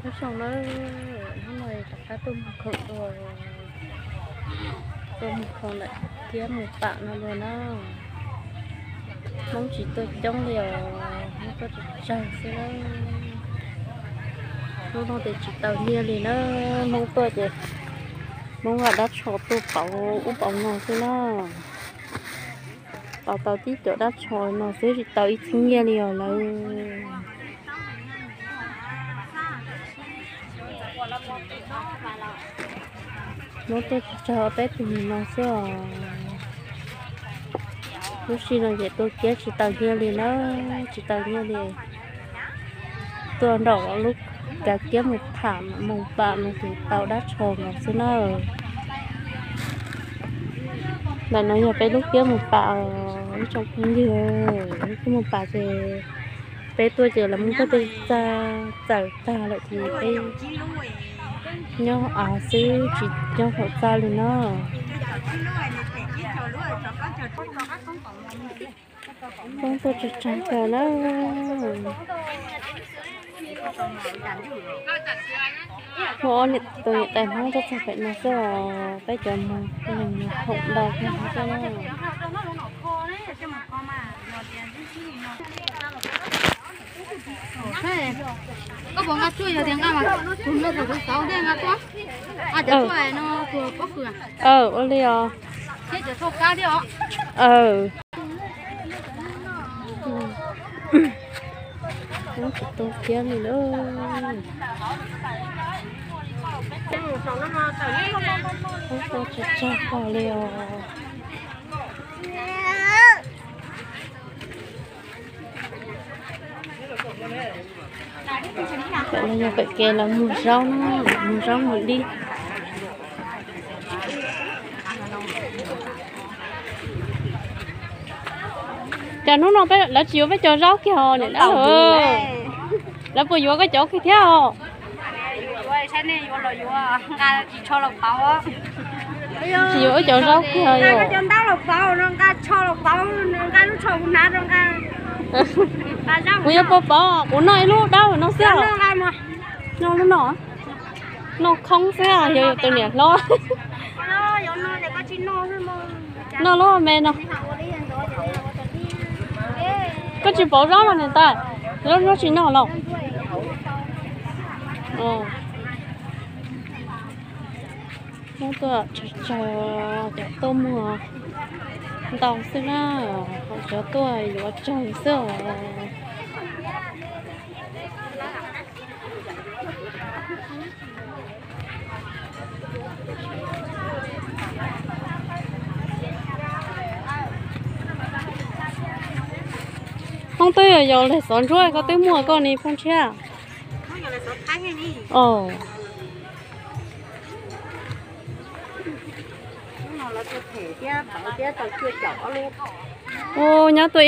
Nyob zoo na, hnub no rov qab tuaj mus khoom dua, tuaj mus khoom ntawm kiab mus pam no dua na. Hmoob tsis tuaj coob li os, Hmoob tuaj tsawg tsawg xwb na. Hnub no ces tsis taus nyiaj li na, Hmoob tuaj ces Hmoob ua dab tsho tuaj pauv ub pauv no xwb na. Pauv tau tib co dab tsho no xwb tsis tau ib txhiab nyiaj li os lawv. Hmoob tuaj tsawg peb tug no xwb os. Lub sij no ces tuaj kiab tsis taus nyiaj li na, tsis taus nyiaj li. Tuaj nram lub kav kiab mus tham mus pam no ces tau dab tsho no xwb na. Ntawm no yog peb lub kiab mus pam, ib tsoom phooj ywg, lub kiab mus pam ces peb tuaj ces lawv muab peb tej txawm tag lawm ces peb nyob av xwb tsis nyob hauv txaj li na. Hmoob tuaj tsawg tsawg kawg na. Muaj ob niam tais Hmoob tuaj txog pem no xwb os, peb cov mus khoom ntau kawg xwb na. Koj puas nqa tshuaj yog tias nqa mas tus no tus xauv thiaj nqa tuaj. Cov tshuaj no tus pob kws. Ua li os. Thiab cov tshuaj kab thiab os. Tsis tu kiab li lawm. Tsis tsawg pog li os. Pem no yog pem kev lawv muag zaub na, muag zaub muag dib. Cas hnub no lawv tsis yuav peb cov zaub kiag os niam dab? Lawv puas yuav koj cov kiag thiab os? Tsis yuav wb cov zaub kiag os. Kuv yuav puas pauv, kuv noj ib lub dawb no xwb. Noj lub no, noj khoob xwb, yog tus niam hlob. Noj lub me no. Koj tsis pauv zaub los niam tais, zaub tsis noj los? Muab tuaj tsawg tsawg, cov tuaj muag ntau xwb na, cov tuaj yuav tsawg xwb os. Hmoob twb yog yog lawv xov ntsuab koj twb muaj koj ni phooj tshiab. Ua nyob tuaj